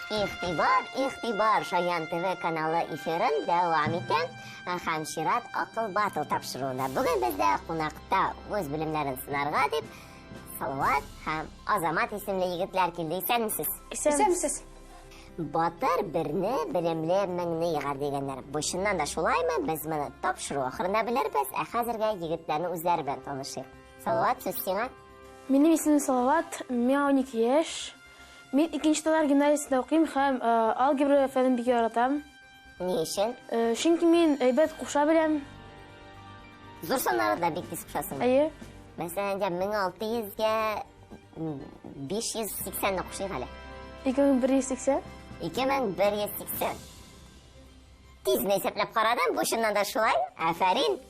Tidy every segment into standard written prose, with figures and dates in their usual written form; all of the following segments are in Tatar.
Игътибар, игътибар, Шаян ТВ каналы эфирын дәвам итә һәм чират Акыл Батл тапшыруында. Бүген бездә кунакта үз белемнәрен сынарга дип Салават һәм Азамат исемле егетләр килде. Исәнмесез? Исәнмесез. Батыр берне, белемле меңне егар дигәннәр. Бу чыннан да шулаймы? Без моны тапшыру ахырында белербез. Ә хәзергә егетләрне үзләре белән танышыйк. Салават, сүз сиңа. Минем исемем Салават, миңа 12 яшь. Мин икенче татар гимназиясендә укыйм һәм алгебра фәнен бик яратам. Ни өчен? Чөнки мин әйбәт куша беләм. Зур саннарны да бик тиз кушасың. Әйе. Мәсәлән, 1600-гә 580-не кушыйк әле. 2180. 2180. Тиз генә исәпләп карадым, бу чыннан да шулай. Афәрин.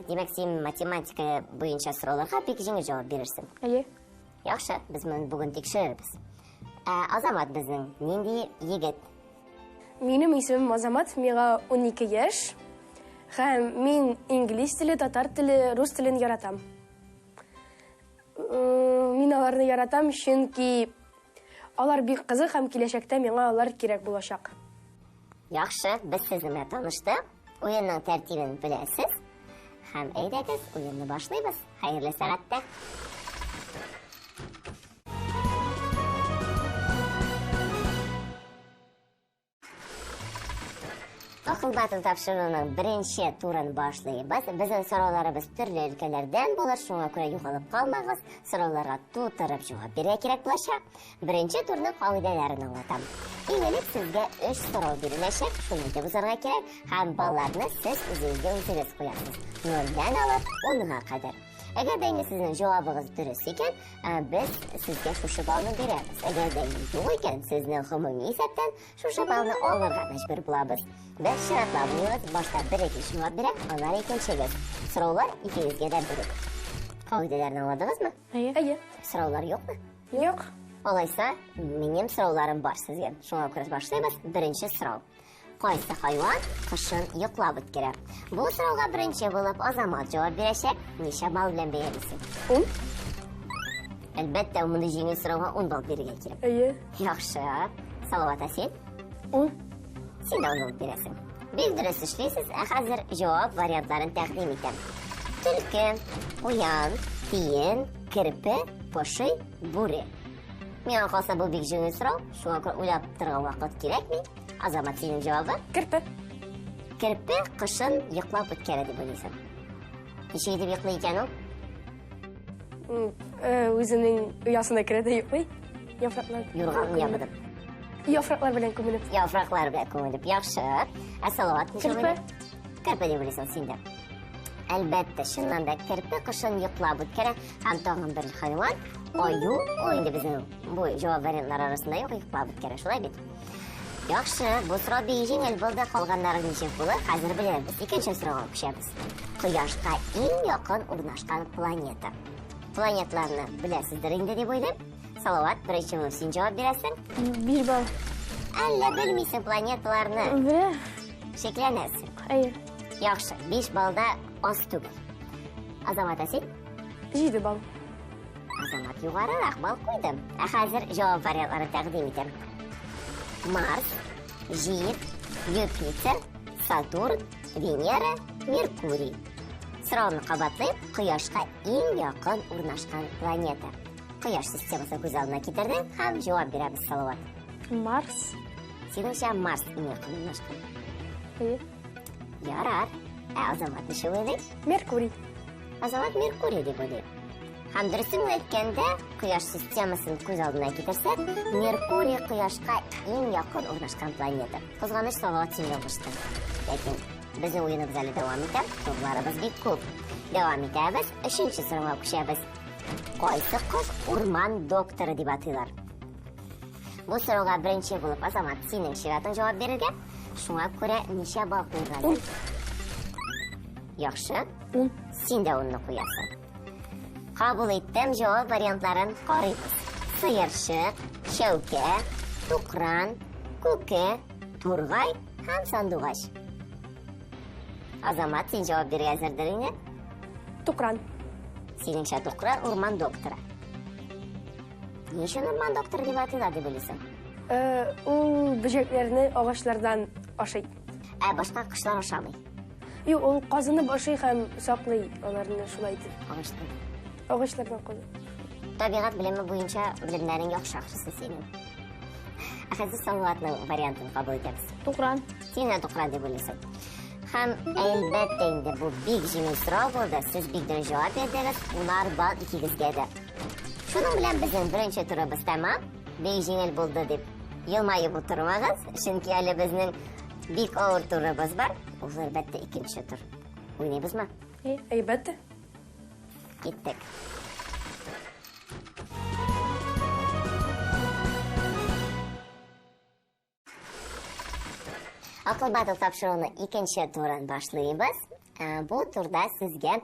Димәк, син математика буенча сорауларга бик җиңел җавап бирерсең. Әйе. Яхшы, без моны бүген тикшерербез. Ә Азамат безнең нинди егет? Минем исемем Азамат, миңа 12 яшь. Һәм мин инглиз теле, татар теле, рус телен яратам. Мин аларны яратам, чөнки алар бик кызык һәм киләчәктә миңа алар кирәк булачак. Яхшы, без сезнең белән таныштык. Уенның тәртибен беләсез. Һәм әйдәгез, уенны башлыйбыз. Хәерле сәгатьтә. Акыл батыл тапшыруының беренче турын башлыйбыз. Безнең сорауларыбыз төрле өлкәләрдән булыр, шуңа күрә югалып калмагыз. Сорауларга тутырып җавап бирергә кирәк булачак. Беренче турның кагыйдәләрен аңлатам. Иң элек сезгә өч сорау биреләчәк, шуны үтеп узарга кирәк һәм балларны сез үзегезгә үзегез куясыз. Нольдән алып унга кадәр. Әгәр дә инде сезнең җавабыгыз дөрес икән, без сезгә шушы баллны бирәбез. Әгәр дә инде юк икән, сезнең гомуми исәптән шушы баллны алырга мәҗбүр булабыз. Без чиратлап уйныйбыз, башта берегез җавап бирә, аннары икенчегез. Сораулар икегезгә дә бер үк. Кагыйдәләрне аңладыгызмы? Әйе. Әйе. Сораулар юкмы? Юк. Алайса, минем сорауларым бар сезгә. Шуңа күрә башлыйбыз. Беренче сорау. Кайсы хайван кышын йоклап үткәрә? Бу сорауга беренче булып Азамат җавап бирәчәк. Ничә балл белән бәялисең? 10. Әлбәттә, мондый җиңел сорауга 10 балл бирергә кирәк. Әйе. Яхшы. Салават, ә син? 10. Син дә 10 балл бирәсең. Бик дөрес эшлисез. Ә хәзер җавап вариантларын тәкъдим итәм. Төлке, куян, тиен, керпе, поши, бүре. Миңа калса, бу бик җиңел сорау. Шуңа күрә уйлап торырга вакыт кирәкми. Азамат, синең җавабы? Керпе. Керпе кышын йоклап үткәрә дип уйлыйсың. Ничек итеп йоклый икән ул? Үзенең оясына керә дә йоклый. Яфраклар. Юрганын ябынып. Яфраклар белән күмелеп. Яфраклар белән күмелеп. Яхшы. Ә Салават ничек Керпе. уйлый? Керпе дип уйлыйсың син дә. Әлбәттә, чыннан да керпе кышын йоклап үткәрә һәм тагын бер хайван аю, ул инде безнең бу җавап вариантлары арасында юк, йоклап үткәрә, шулай бит? Яхшы, бу сорау бик җиңел булды, калганнары ничек булыр, хәзер белербез. Икенче сорауга күчәбез. Кояшка иң якын урнашкан планета. Планеталарны беләсездер инде дип уйлыйм. Салават, беренче булып син җавап бирәсең. 5 балл. Әллә белмисең планеталарны? Белә. Шикләнәсең. Әйе. Яхшы, 5 балл да аз түгел. Азамат, ә син? 7 балл. Азамат югарырак балл куйды. Ә хәзер җавап вариантлары тәкъдим итәм. Марс, Җир, Юпитер, Сатурн, Венера, Меркурий. Сорауны кабатлыйм, Кояшка иң якын урнашкан планета. Кояш системасын күз алдына китердең һәм җавап бирәбез, Салават. Марс. Синеңчә Марс иң якын урнашкан? Әйе. Ярар. Ә Азамат ничек уйлый? Меркурий. Азамат Меркурий дип уйлый. Һәм дөресен әйткәндә, Кояш системасын күз алдына китерсәк, Меркурий Кояшка иң якын урнашкан планета. Кызганыч, Салават, син ялгыштың. Ләкин безнең уеныбыз әле дәвам итә, турларыбыз бик күп. Дәвам итәбез, өченче сорауга күчәбез. Кайсы кош урман докторы дип атыйлар? Бу сорауга беренче булып Азамат, синең чиратың җавап бирергә. Шуңа күрә ничә балл куярга әзер? Яхшы. 10. Син дә унны куясың. Кабул иттем, җавап вариантларын карыйбыз. Сыерчык, чәүкә, тукран, күке, тургай һәм сандугач. Азамат, син җавап бирергә әзердер инде? Тукран. Синеңчә тукран урман докторы. Ни өчен урман докторы дип атыйлар дип уйлыйсың? Ул бөҗәкләрне агачлардан ашый. Ә башка кошлар ашамый? Юк, ул казынып ашый һәм саклый аларны шулай итеп. Агачлар. Агачлардан казып. Табигать белеме буенча белемнәрең яхшы ахрысы синең. Ә хәзер Салаватның вариантын кабул итәбез. Тукран. Син дә тукран дип уйлыйсың. Һәм әлбәттә инде бу бик җиңел сорау булды. Сез бик дөрес җавап бирдегез. Унар балл икегезгә дә. Шуның белән безнең беренче турыбыз тәмам. Бик җиңел булды дип елмаеп утырмагыз, чөнки әле безнең бик авыр турыбыз бар. Ул әлбәттә икенче тур. Уйныйбызмы? Әйбәт. Киттек. Акыл батыл тапшыруны икенче турын башлыйбыз. Бу турда сезгә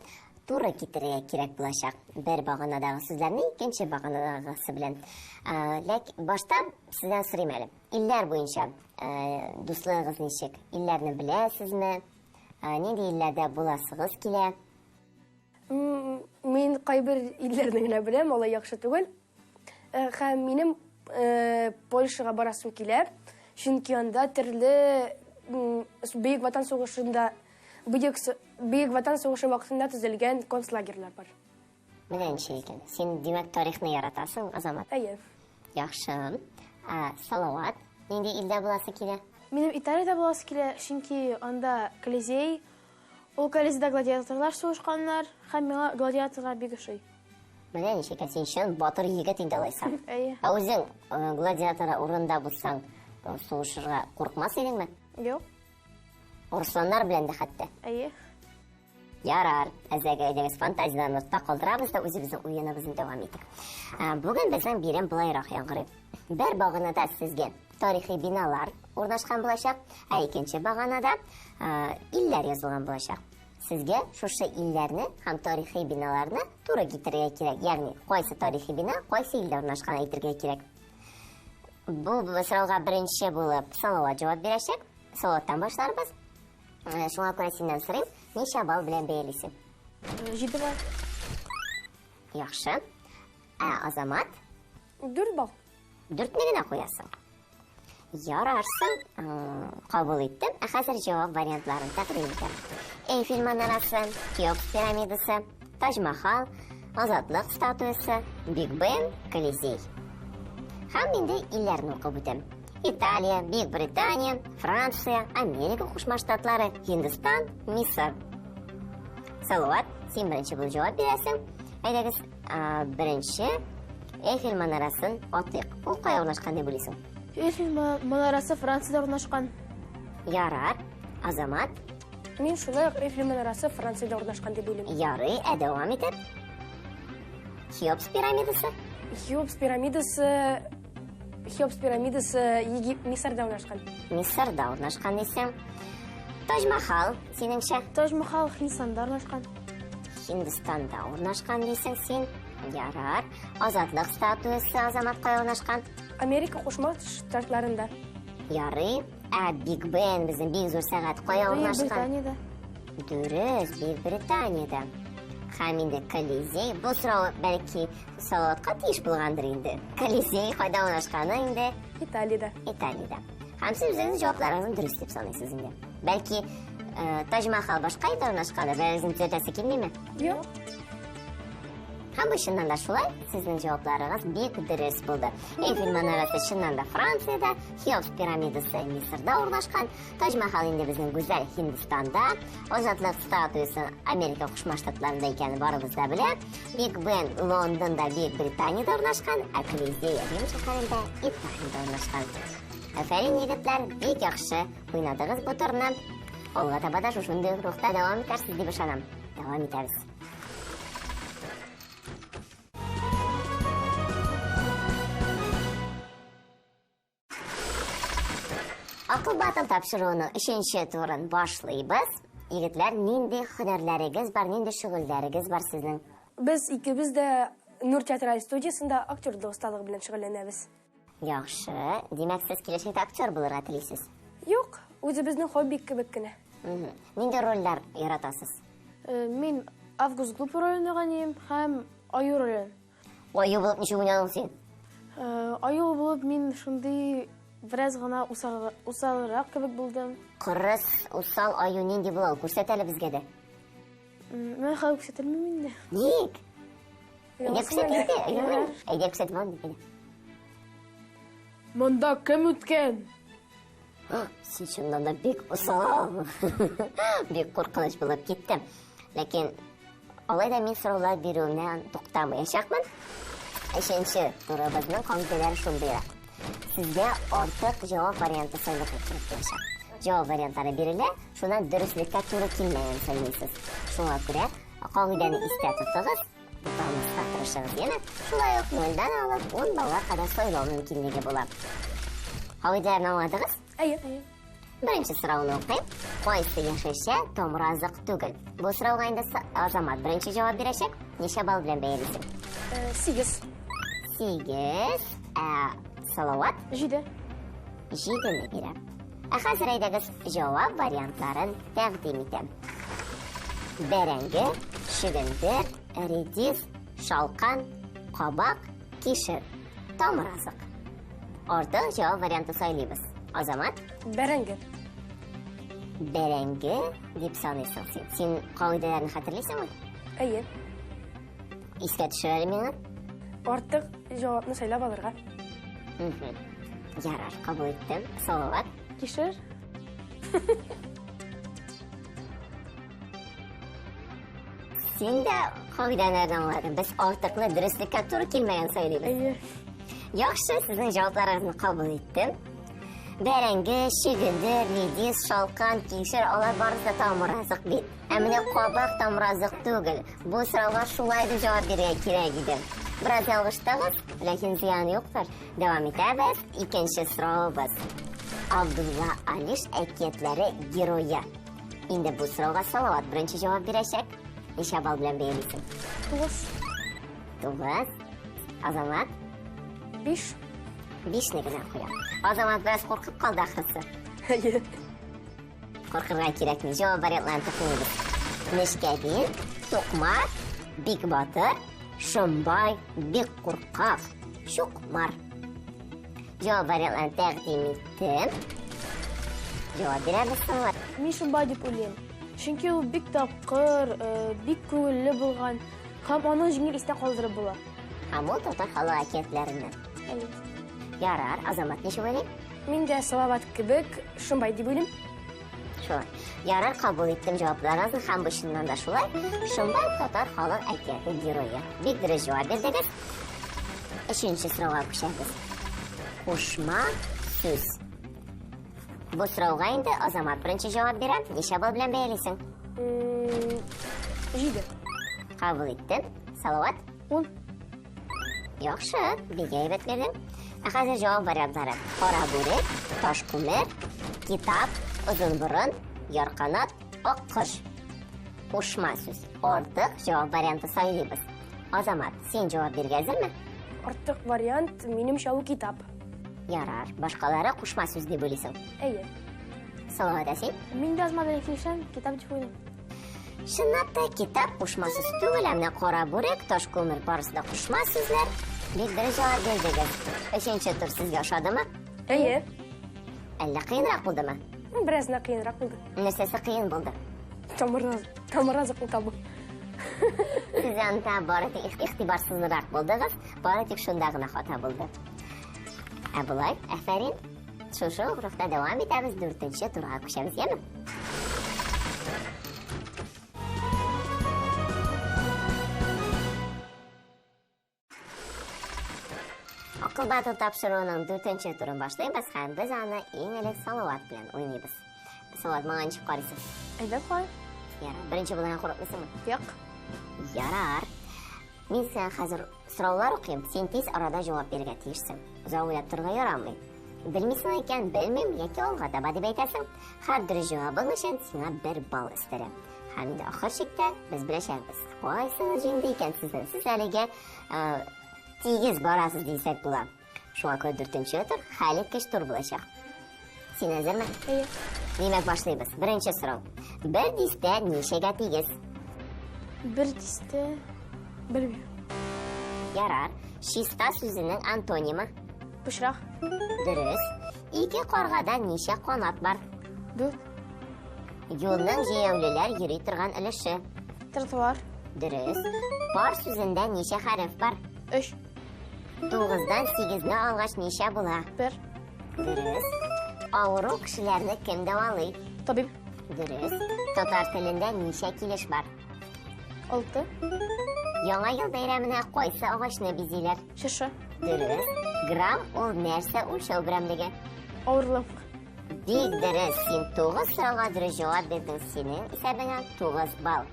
туры китерергә кирәк булачак. Бер баганадагы сүзләрне икенче баганадагысы белән. Ләк башта сездән сорыйм әле. Илләр буенча дуслыгыгыз ничек? Илләрне беләсезме? Нинди илләрдә буласыгыз килә? Мин кайбер илләрне генә беләм, алай яхшы түгел. Һәм минем Польшага барасым килә, чөнки анда төрле Бөек Ватан сугышында Бөек Бөек Ватан сугышы вакытында төзелгән концлагерьлар бар. Менә ничек икән. Син, димәк, тарихны яратасың, Азамат? Әйе. Яхшы. Ә Салават нинди илдә буласы килә? Минем Италиядә буласы килә, чөнки анда Колизей, ул Колизейда гладиаторлар сугышканнар, һәм миңа гладиаторлар бик ошый. Менә ничек икән, син чын батыр егет инде алайса. Әйе. Ә үзең гладиатор урынында булсаң, сугышырга курыкмас идеңме? Юк. Арысланнар белән дә хәтта. Әйе. Ярар, әзәге әйдәгез фантазияләрне артта калдырабыз да үзебезнең уеныбызны дәвам итик. Бүген безнең бирем былайрак яңгырый. Бер баганада сезгә тарихи биналар урнашкан булачак, ә икенче баганада илләр язылган булачак. Сезгә шушы илләрне һәм тарихи биналарны туры китерергә кирәк. Ягъни, кайсы тарихи бина кайсы илдә урнашкан әйтергә кирәк. Бу сорауга беренче булып Салават җавап бирәчәк. Салаваттан башларбыз. Шуңа күрә синнән сорыйм, ничә балл белән бәялисең? 7 балл. Яхшы. Ә Азамат? 4 балл. 4-не генә куясың. Ярарсың, кабул иттем. Ә хәзер җавап вариантларын тәкъдим итәм. Эйфель манарасы, Хеопс пирамидасы, Таҗ-Махал, Азатлык статуясы, Биг Бен, Колизей. Һәм инде илләрне укып үтәм. Италия, Бөек Британия, Франция, Америка Кушма Штатлары, Һиндстан, Мисыр. Салават, син беренче булып җавап бирәсең. Әйдәгез, беренче Эйфель манарасын атыйк. Ул кая урнашкан дип уйлыйсың? Эйфель манарасы Франциядә урнашкан. Ярар. Азамат? Мин шулай ук Эйфель манарасы Франциядә урнашкан дип уйлыйм. Ярый, ә дәвам итеп? Хеопс пирамидасы? Хеопс пирамидасы, Хеопс пирамидасы Егип, Мисырда урнашкан. Мисырда урнашкан дисең. Таҗ-Махал, синеңчә? Таҗ-Махал Һиндстанда урнашкан. Һиндстанда урнашкан дисең син. Ярар. Азатлык статуясы Азамат кая урнашкан? Америка Кушма Штатларында. Ярый. Ә Биг Бен, безнең бик зур сәгать кая урнашкан? Британиядә. Дөрес, Бөек Британиядә. Һәм инде Колизей, бу сорау бәлки Салаватка тиеш булгандыр инде. Колизей кайда урнашканы инде? Италиядә. Италиядә. Һәм сез үзегезнең җавапларыгызны дөрес дип саныйсыз инде. Бәлки, Таҗ-Махал башка илдә урнашкандыр, берәрегезнең төзәтәсе килмиме? Юк. Һәм бу чыннан да шулай, сезнең җавапларыгыз бик дөрес булды. Эйфель манарасы чыннан да Франциядә, Хеопс пирамидасы Мисырда урнашкан, Таҗ-Махал инде безнең гүзәл Һиндстанда, Азатлык статуясы Америка Кушма Штатларында икәнен барыбыз да белә, Биг Бен Лондонда, Бөек Британиядә урнашкан, ә Колизей Рим шәһәрендә, Италиядә урнашкан. Афәрин, егетләр, бик яхшы уйнадыгыз бу турны. Алга таба да шушындый рухта дәвам итәрсез дип ышанам. Дәвам итәбез. Акыл батыл тапшыруының өченче турын башлыйбыз. Егетләр, нинди һөнәрләрегез бар, нинди шөгыльләрегез бар сезнең? Без икебез дә Нур театраль студиясендә актерлык осталыгы белән шөгыльләнәбез. Яхшы. Димәк, сез киләчәктә актер булырга телисез? Юк, үзебезнең хобби кебек кенә. Нинди рольләр яратасыз? Мин Август Глуп ролен уйнаган һәм Аю ролен. Аю булып ничек уйнадың син? Аю булып мин шундый Бераз гына усалрак кебек булдым. Кырыс, усал аю нинди була ул? Күрсәт әле безгә дә. Мин хәзер күрсәтелмим инде. Ник? Әйдә күрсәт инде. Әйдә күрсәт монда. Монда кем үткән? Син чыннан да бик усал. Бик куркыныч булып китте. Ләкин алай да мин сораулар бирүемнән туктамаячакмын. Өченче турыбызның кагыйдәләре шундыйрак. Сезгә артык җавап варианты сайларга кирәк булачак. Җавап вариантлары бирелә, шуннан дөреслеккә туры килмәгән сайлыйсыз. Шуңа күрә кагыйдәне истә тотыгыз, буталмаска тырышыгыз яме. Шулай ук нольдән алып 10 баллга кадәр сайлау мөмкинлеге була. Кагыйдәләрне аңладыгыз? Әйе. Беренче сорауны укыйм. Кайсы яшелчә тамыразык түгел? Бу сорауга инде Азамат беренче җавап бирәчәк. Ничә балл белән бәялисең? 8. 8. Ә Салават? 7. 7-не бирә. Ә хәзер әйдәгез җавап вариантларын тәкъдим итәм. Бәрәңге, чөгендер, редис, шалкан, кабак, кишер. Тамыразык. Артык җавап варианты сайлыйбыз. Азамат? Бәрәңге. Бәрәңге дип саныйсың син. Син кагыйдәләрне хәтерлисеңме? Әйе. Искә төшер әле миңа. Артык җавапны сайлап алырга. Ярар, кабул иттем. Салават. Кишер. Син дә кагыйдәләрне аңладың. Без артыкны дөреслеккә туры килмәгән сайлыйбыз. Әйе. Яхшы, сезнең җавапларыгызны кабул иттем. Бәрәңге, чөгендер, редис, шалкан, кишер, алар барысы да тамыразык бит. Ә менә кабак тамыразык түгел. Бу сорауга шулай дип җавап бирергә кирәк иде. Бераз ялгыштыгыз, ләкин зыян юктыр. Дәвам итәбез. Икенче соравыбыз. Абдулла Алиш әкиятләре герое. Инде бу сорауга Салават беренче җавап бирәчәк. Ничә балл белән бәялисең? 9. 9. Азамат? 5. 5-не генә куя. Азамат бераз куркып калды ахрысы. Әйе. Куркырга кирәкми. Җавап вариантларын тыңлыйбыз. Нечкәбил, Тукмар, Бик батыр, Шомбай, Бик куркак, Чукмар. Җавап вариантларын тәкъдим иттем. Җавап бирәбез соң. Мин Шомбай дип уйлыйм. Чөнки ул бик тапкыр, бик күңелле булган һәм аны җиңел истә калдырып була. Һәм ул татар халык әкиятләреннән. Әйе. Ярар, Азамат ничек уйлый? Мин дә Салават кебек Шомбай дип уйлыйм. Шулай. Ярар, кабул иттем җавапларыгызны һәм бу чыннан да шулай. Шомбай татар халык әкияте герое. Бик дөрес җавап бирдегез. Өченче сорауга күчәбез. Кушма сүз. Бу сорауга инде Азамат беренче җавап бирә. Ничә балл белән бәялисең? 7. Кабул иттем. Салават? 10. Яхшы, бик әйбәт бирдең. Ә хәзер җавап вариантлары. Кара бүре, таш күмер, китап, озын борын, ярканат, ак кош. Кушма сүз. Артык җавап варианты сайлыйбыз. Азамат, син җавап бирергә әзерме? Артык вариант минемчә ул китап. Ярар, башкалары кушма сүз дип уйлыйсың. Әйе. Салават, ә син? Мин дә Азамат белән килешәм, китап дип уйлыйм. Чынлап та китап кушма сүз түгел, ә менә кара бүрек, таш күмер барысы да кушма сүзләр. Бик дөрес җавап бирдегез. Өченче тур сезгә ошадымы? Әйе. Әллә кыенрак булдымы? Бераз гына кыенрак булды. Нәрсәсе кыен булды? Тамыразыкны табу. Сез анда бары тик игътибарсызрак булдыгыз, бары тик шунда гына хата булды. Ә болай, афәрин. Шушы ук рухта дәвам итәбез, дүртенче турга күчәбез, яме? Акыл батыл тапшыруының дүртенче турын башлыйбыз һәм без аны иң элек Салават белән уйныйбыз. Салават, моңа ничек карыйсың? Әйбәт карыйм. Ярар. Беренче булырга курыкмыйсыңмы? Юк. Ярар. Мин сиңа хәзер сораулар укыйм, син тиз арада җавап бирергә тиешсең. Озак уйлап торырга ярамый. Белмисең икән, белмим яки алга таба дип әйтәсең. Һәр дөрес җавабың өчен сиңа бер балл өстәлә. Һәм инде ахыр чиктә без беләчәкбез. Кайсыгыз җиңде икән сезнең? Сез әлегә тигез барасыз дисәк була. Шуңа күрә дүртенче тур хәлиткеч тур булачак. Син әзерме? Әйе. Димәк, башлыйбыз. Беренче сорау. Бер дистә ничәгә тигез? Бер дистә белмим. Ярар. Чиста сүзенең антонимы? Пычрак. Дөрес. Ике каргада ничә канат бар? Дүрт. Юлның җәяүлеләр йөри торган өлеше. Тротуар. Дөрес. Пар сүзендә ничә хәреф бар? Өч. Тугыздан сигезне алгач ничә була? Бер. Дөрес. Авыру кешеләрне кем дәвалый? Табиб. Дөрес. Татар телендә ничә килеш бар? Алты. Яңа ел бәйрәменә кайсы агачны бизиләр? Чыршы. Дөрес. Грамм ул нәрсә үлчәү берәмлеге? Авырлык. Бик дөрес. Син 9 сорауга дөрес җавап бирдең. Синең исәбеңә 9 балл.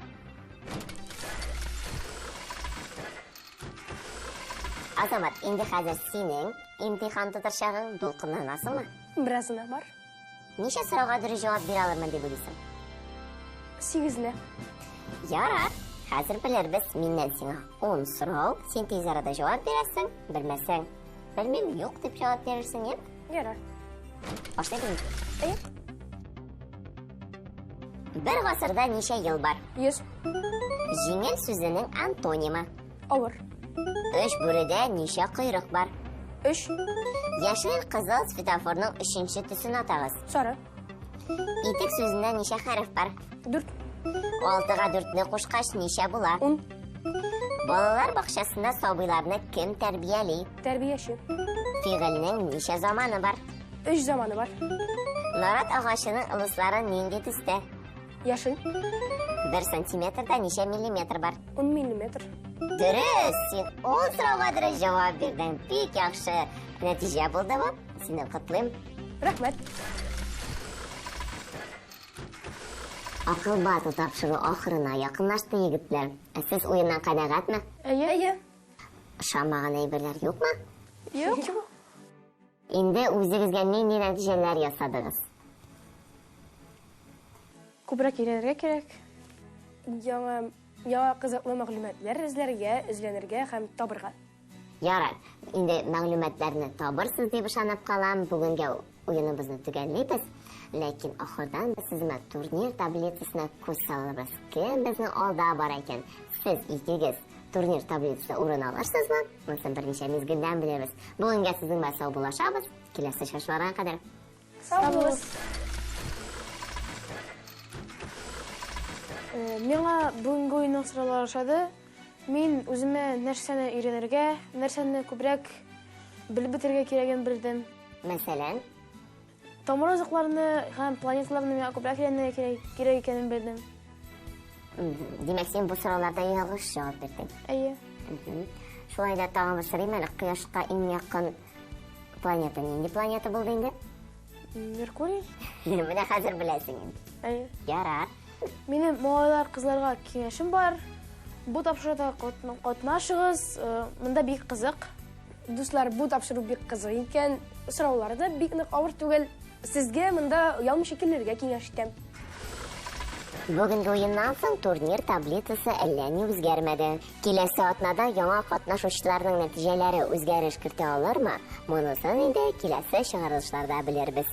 Азамат, инде хәзер синең имтихан тотыр чагың, дулкынланасыңмы? Беразына бар. Ничә сорауга дөрес җавап бирә алырмын дип уйлыйсың? Сигезенә. Ярар, хәзер белербез. Миннән сиңа 10 сорау, син тиз арада җавап бирәсең, белмәсәң, белмим, юк дип җавап бирерсең, яме? Ярар. Башлыйбыз. Әйе. Бер гасырда ничә ел бар? 100. Җиңел сүзенең антонимы. Авыр. Өч бүредә ничә койрык бар? Өч. Яшел, кызыл светофорның өченче төсен атагыз. Сары. Итек сүзендә ничә хәреф бар? Дүрт. Алтыга дүртне кушкач ничә була? 10. Балалар бакчасында сабыйларны кем тәрбияли? Тәрбияче. Фигыльнең ничә заманы бар? Өч заманы бар. Нарат агачының ылыслары нинди төстә? Яшел. Бер сантиметрда ничә миллиметр бар? 10 миллиметр. Дөрес, син ун сорауга дөрес җавап бирдең. Бик яхшы нәтиҗә булды бу. Сине котлыйм. Рәхмәт. Акыл батл тапшыру ахырына якынлашты, егетләр. Ә сез уеннан канәгатьме? Әйе. Әйе. Ошамаган әйберләр юкмы? Юк. Инде үзегезгә нинди нәтиҗәләр ясадыгыз? Күбрәк өйрәнергә кирәк. Яңа яңа кызыклы мәгълүматлар эзләргә, эзләнергә һәм табырга. Ярар, инде мәгълүматларны табырсыз дип ышанып калам. Бүгенгә уеныбызны төгәллибез. Ләкин ахырдан без сезгә турнир таблицасына күз салырбыз. Кем безнең алда бар икән? Сез икегез турнир таблицасында урын алырсызмы? Монысын берничә мизгелдән белербез. Бүгенгә сезнең белән саубуллашабыз. Киләсе очрашуларга кадәр. Сау булыгыз. Миңа бүгенге уенның сораулары ошады. Мин үземә нәрсәне өйрәнергә, нәрсәне күбрәк белеп бетерергә кирәген белдем. Мәсәлән, Тамыр азыкларны һәм планеталарны миңа күбрәк өйрәнергә кирәк икәнен белдем. Димәк, син бу сорауларда ялгыш җавап бирдең. Әйе. Шулай да тагын бер сорыйм әле, Кояшка иң якын планета нинди планета булды инде? Меркурий? Менә хәзер беләсең инде. Әйе. Ярар. Минем малайлар, кызларга киңәшем бар. Бу тапшыруда катнашыгыз, монда бик кызык. Дуслар, бу тапшыру бик кызык икән. Сораулары да бик нык авыр түгел. Сезгә монда оялмыйча килергә киңәш итәм. Бүгенге уеннан соң турнир таблицасы әллә ни үзгәрмәде. Киләсе атнада яңа катнашучыларның нәтиҗәләре үзгәреш кертә алырмы? Монысын инде киләсе чыгарылышларда белербез.